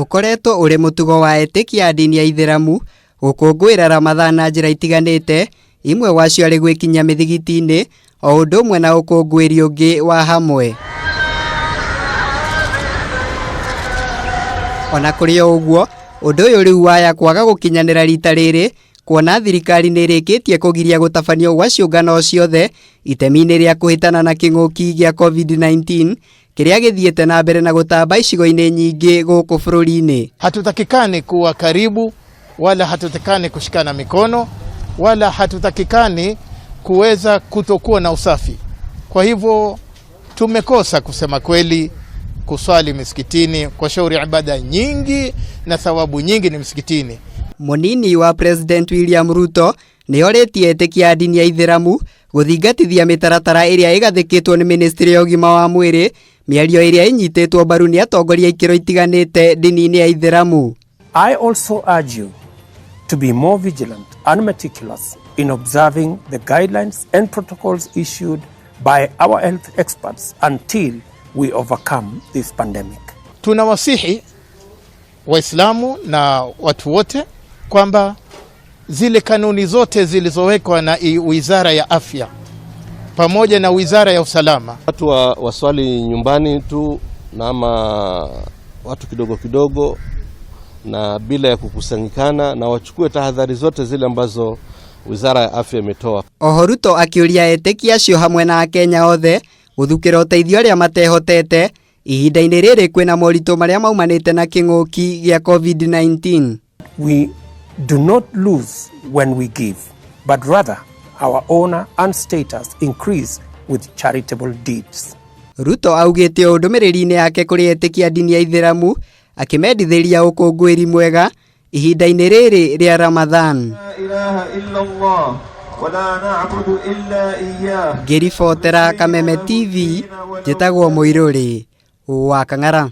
Ũkoretwo ũrĩ mũtugo wa etĩkia a ndini ya Ithĩramu gũkũngũĩra Ramadhan na njĩra itiganĩte, imwe gwacio arĩ gwĩkinyia mĩthigiti-inĩ o ũndũ ũmwe na ũkũngũĩri ũngĩ wa hamwe. Ona kũrĩ o ũguo, ũndũ ũyũ rĩu waya kwaga gũkinyanĩra rita rĩrĩ kuona thirikari nĩ ĩrĩkĩtie kũgiria gũtabanio gwa ciũngano ciothe itemi-inĩ rĩa kũhĩtana na kĩng'ũki gĩa COVID-19 kĩrĩa gĩthiĩte na mbere na gũtamba icigo-inĩ nyingĩ gũkũ bũrũri-inĩ. Hatutakikani kuwa karibu wala hatutakikani kushikana mikono wala hatutakikani kuweza kutokuwa na usafi. Kwa hivyo tumekosa kusema kweli kuswali misikitini kwa shauri ibada nyingi na thawabu nyingi ni msikitini. Mũnini wa President William Ruto nĩ orĩtie etĩkia a ndini ya Ithĩramu gũthingatithia mĩtaratara ĩrĩa ĩgathĩkĩtwo nĩ ministry ya ũgima wa mwĩrĩ, mĩario ĩrĩa ĩnyitĩtwo mbaru nĩ atongoria ikĩro itiganĩte ndini-inĩ ya Ithĩramu. I also urge you to be more vigilant and meticulous in observing the guidelines and protocols issued by our health experts until we overcome this pandemic. Tunawasihi Waislamu na watu wote kwamba zile kanuni zote zilizowekwa na Wizara ya Afya pamoja na Wizara ya Usalama, watu waswali nyumbani tu na ama watu kidogo kidogo na bila ya kukusanyikana, na wachukue tahadhari zote zile ambazo Wizara ya Afya imetoa. Oho Ruto akĩũria etĩkia acio hamwe na Akenya othe gũthukĩra ũteithio arĩa matehotete ihinda-inĩ rĩrĩ kwĩna moritũ marĩa maumanĩte na kĩng'ũki gĩa COVID-19. We do not lose when we give, but rather our honor and status increase with charitable deeds. Ruto augĩte ũũ ndũmĩrĩri-inĩ yake kũrĩ etĩkia ndini ya Ithĩramu akĩmendithĩria ũkũngũĩri mwega ihinda-inĩ rĩrĩ rĩa Ramadhan. Ngĩribotera Kameme TV, njĩtagwo Mũirũrĩ wa Kang'ara.